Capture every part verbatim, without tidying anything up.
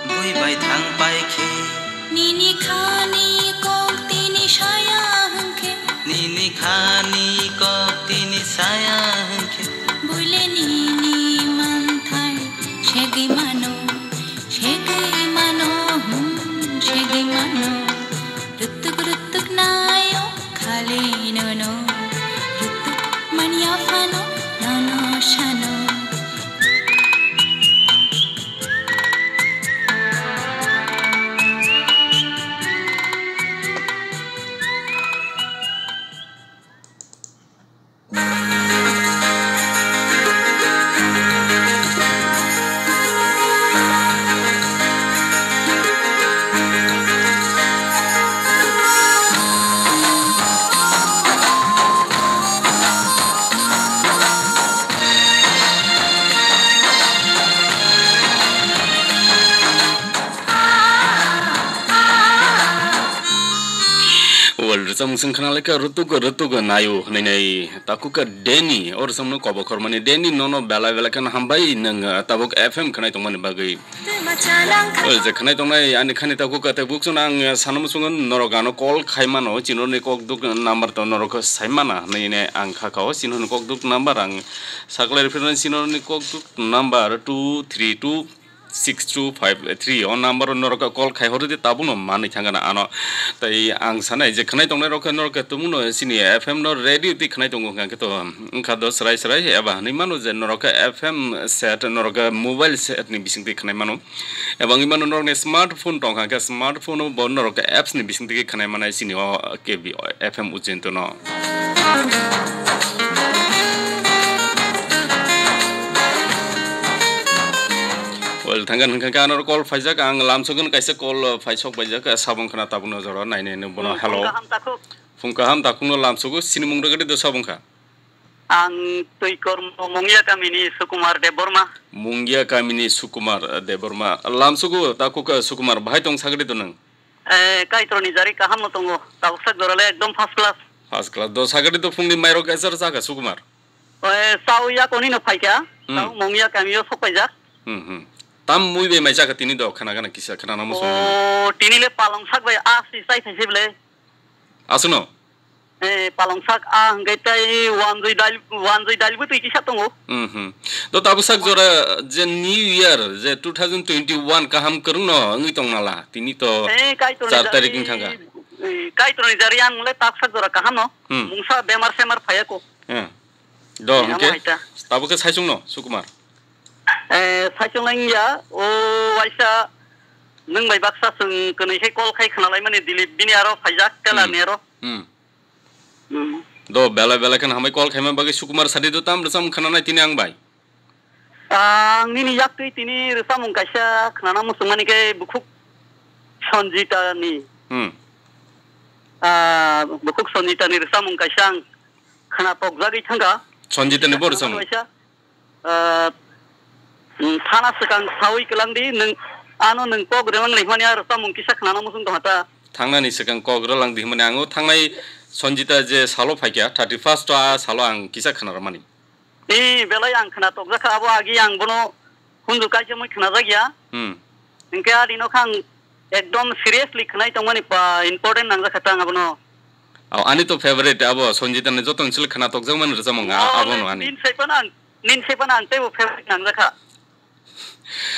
Bui bai thang pai khe. Nini khani kok tini saya hwnkhe. Nini khani kok tini saya hwnkhe. Buile nini manthai segwi mano, segwi mano, hmm, segwi mano. Rutuk rutuk nayo khali nono. Rutuk manya phano nono sano. Well, rwchapmung chwng khna lai kha, rutuk rutuk nayo hwnwi nai takhuk kha Danny, o rwchapmung kobo khormani Danny, nono belai belai kheno hambai nwng, ah, tabuk F M khwnai tongmani bagwi. Well, je khwnai tongnai ani khani takhuk kha tei bukchung ang, ah, sana muchungo norok ano call khai mano, chini rokni kok duk number to norok sai mana hwnwi ne ang kha kha o, chini rokni kok duk number ang saklai rw phirmani, chini rokni kok duk number two three two six two five three o number o norok call khai horo di tabukno manwi thangana ano. Tai ang sanai je khwnai tongnai rok khe norok khe tumungno chini F M no radio twi khwnai tongo hwnkha khe to wngkha do srai srai eba hwnwi mano je norok khe F M set norok khe mobile set ni bising twi khwnai mano. Eba wngwi mano norokni smartphone tongkha khe smartphone o bo norok khe apps ni bising twi khwnai manai chini o K B F M Ujjainto no. Well, thangkha hwnkha khe ano call phaijak, ang lamsogwi kaisa call, uh, phaisok paijak, uh, sabong khna tabukno jora nainai no bono. Hmm, hello. Phung kaham takhuk. Phung kaham takhukno lamsogo, chini mung rwgadi do sabong kha. Ang Twikormo Mungia kamini Sukumar Debbarma. Mungia kamini Sukumar, uh, Debbarma. Lamsogo takhuk, uh, Sukumar, bahai tong sagadi do nwng? Eh, Kaitorni jari kaham no tongo. Tabuk sak jora le ekdom first class. First class. Do sagadi do phungni mairok eser jaka Sukumar. Eh, sao ya koni no phaikha. Hmm. Sao Mungia kamio sok paijak. Hmm, hmm. Tam mui be mai jaka tini do khana gana kisa khana namo song. O, tini le palong sak bai a si sai thaise ble. Asuno? Eh, palong sak a hwnkhe tei wanjwi dail, wanjwi dail bwtwi kisa tongo. Mhm. Do tabuk sak jora je New Year je two thousand twenty-one kaham kwrwngno wngwi tong nala. Tini to Eh, Kaitorni char jari, tarik wng thangkha. Eh, Kaitorni jari ang le tabuk sak jora kaham no. Hmm. Mungsa bemar semar phaiya ko. Eh. Do Eh, hwnkhe amo hai ta. Tabuk khe saichung no Sukumar. Eh, saichung lang ya o waisa nwng bai baksa chwng kwnwi khe call khai khna lai mani Dilip bini aro phaijak tela Hmm. ni aro. Hmm. Hmm. Do belai belai kheno hambai call khaima bagwi Sukumar sadi do tam rwchapmung khna nai tini ang bai. Ang nini yak twi tini rwchapmung kaisa khna na muchung mani khe bukhuk Sanjita ni. Hmm. Ah, bukhuk Sanjita ni rwchapmung kaisa ang khna tokjagwi thangkha. Sanjita ni bo rwchapmung? Kaisa. Ah, mm, thana swkang sawi kwlang di, nwng ano nwng kok rwlang rihmani aro samung kisa khnana muchung tongha ta. Thangnani swkang kok rwlang di hwnmani ang o thangnai Sanjita je salo phaikha, thirty first o a salo ang kisa khna rwmani. Ee, belai ang khna tokjakha, abo agi ang bono hunju kaisa mui khnajakya. Hmm. Hinkhe ani nokha ang ekdom seriously khwnai tongmani pa important nangjakha ta ang abono. Aw, ani to favorite abo Sanjita ni joto ni sile khna tokjakmani rwchapmung a-, Oh, abono ani. Nini sai phano ang, nini sai phano ang teibo favorite nangjakha.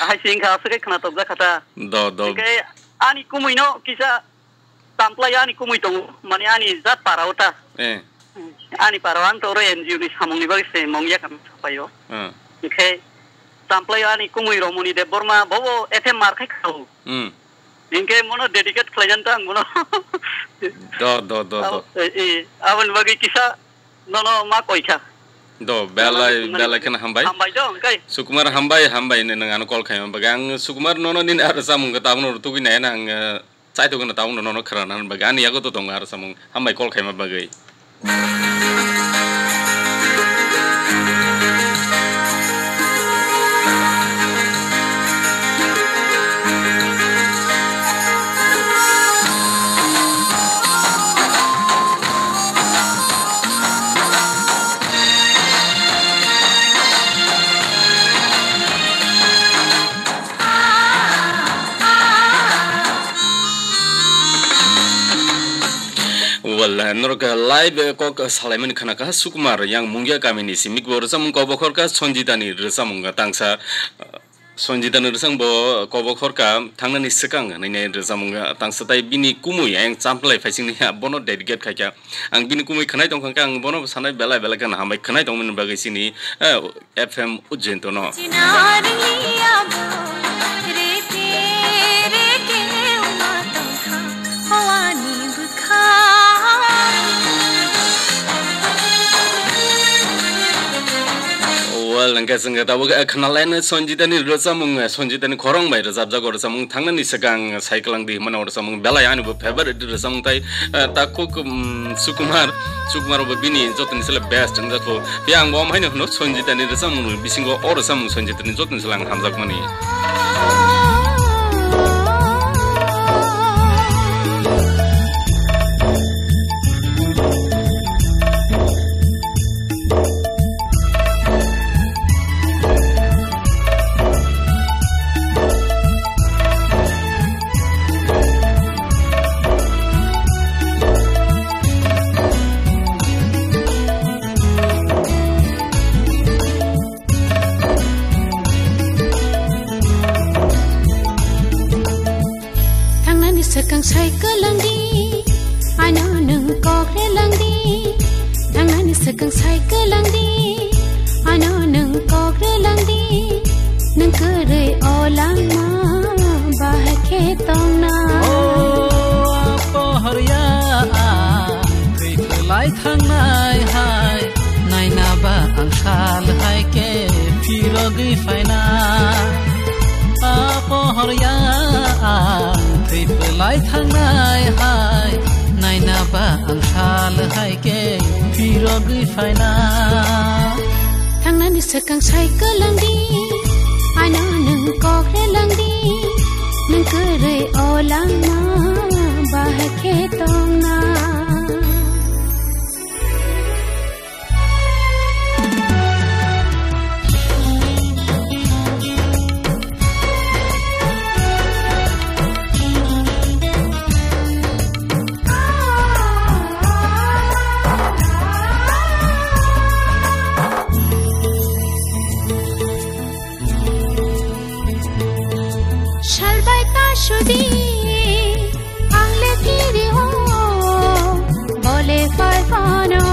Ahai se wngkha aswk khe khna tokjakha ta. Do, do. Hinkhe ani kumui no kisa tamplai ani kumui tongo, mane ani jat para o ta. Eh. Ani para o ang to oro N G O ni samung ni bagwi se mung ya kami sapai o. Eh. Hinkhe tamplai ani kumui Romoni Debbarma bobo F M mar khai khao. Hmm. Hinkhe mono dedicate khlainani ta ang mono. Do, do, do, do. Abo, eh, eh, aboni bagwi kisa nono ma koi kha. Do, belai, belai kheno hambai. Hambai do, hwnkhe. Sukumar hambai, hambai ne nwng ano call khaima bagwi. Ang Sukumar nono nini aro samung khe tabukno rw tugui nai na ang, eh, chai tugui no tabukno nono khwrana bagwi. Ani yago to tongo aro samung. Hambai call khaima bagwi. Well, norok live kok salaimani khana kha Sukumar yang Mungia kamini simi bo rwchapmung kobokhor kha Sonjitani rwchapmung tangsa. Sonjitani rwchapmung bo kobokhor kha thangnani swkang nini rwchapmung tangsa tai bini kumui ayang champlai phaisingni bono dedicate khaikha. Ang bini kumui khwnai tongkha khe ang bono sanai belai belai khe hambai khwnai tongmani bagwi sini, eh, F M Ujjain tono. Well, hwnkhe chwng khe tabuk, eh, khwnalaino Sonjitani rwchapmung, eh, Sonjitani khorang bai rwchapjago rwchapmung thangnani swkang sai kwlangdi hwnmano rwchapmung belai ani bo favorite rwchapmung tai, eh, takhuk, um, Sukumar, Sukumar bo bini jotoni sele best wngjakho. Phiya ang bo omo haino hwno Sonjitani rwchapmung bisingo o rwchapmung Sonjitani jotoni sele ang hamjakmani. Thangnani swkang sai kwlangdi, ano nwng kok relangdi. Thangnani swkang sai kwlangdi, ano nwng kok relangdi. Nwng kwrwi o langma bahai khe tongna. O apo horya ang thwi phlai thangnai hai, naina ba ang sal hai khe phirogwi phaina. Apo horya ang thwi phlai thangnai hai, naina ba ang sal hai khe phirogwi phaina. Thangnani swkang sai kwlangdi, ano nwng kok relangdi. Nwng kwrwi o langma bahai khe tongna. Salbai ta sudi, ang le kiri o, bole pai pano,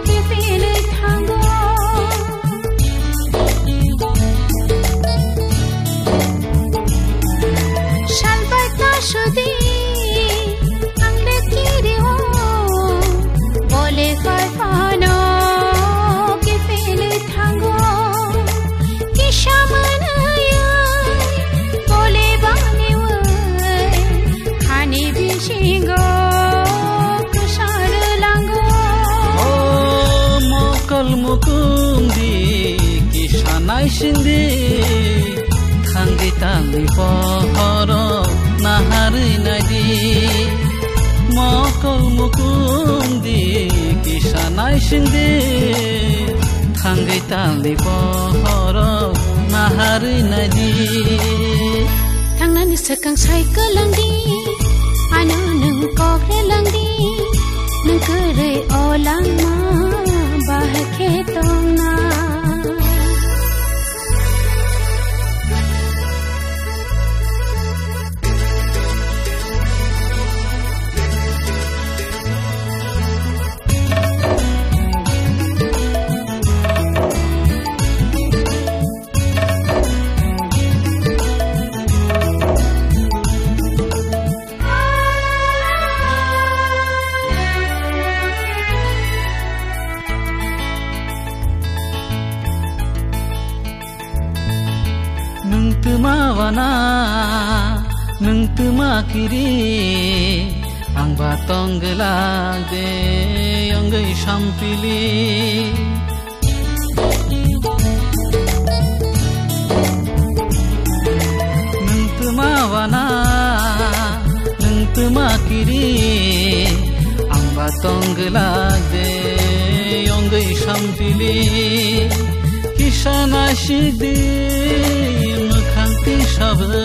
kipili thango. Salbai ta sudi, ang le kiri o, bole pai pano, kipili thango. Kisa manaya, bole bani wai, hani bisingo kusar lango. O mokol mukum di, kisa naising di, thangwi tangwi pohoro naharwi naidi. Mokol mukum di, kisa naising di, thangwi tangwi pohoro naharwi naidi. Thangnani swkang sai kwlangdi, ano nwng kok relangdi, nwng kwrwi o langma bahai khe tongna. Nwng twma wana, nwng twma kiri, ang ba tong glak de, yongwi sampili. Nwng twma wana, nwng twma kiri, ang ba tong glak de, yongwi sampili. Kisa naisidi mwkhang tisabwi,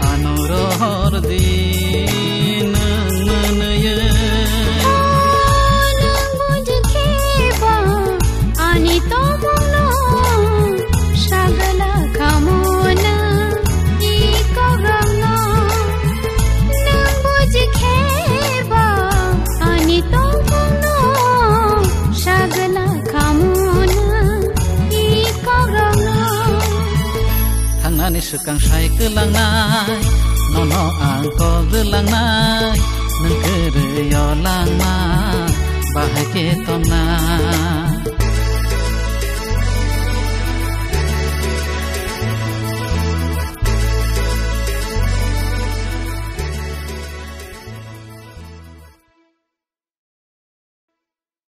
ano rohor di nwng mwnwi. Ni swkang sai kwlangnai, nono ang kok rwlangnai, nwng kwrwi o langma bahai khe tongnai.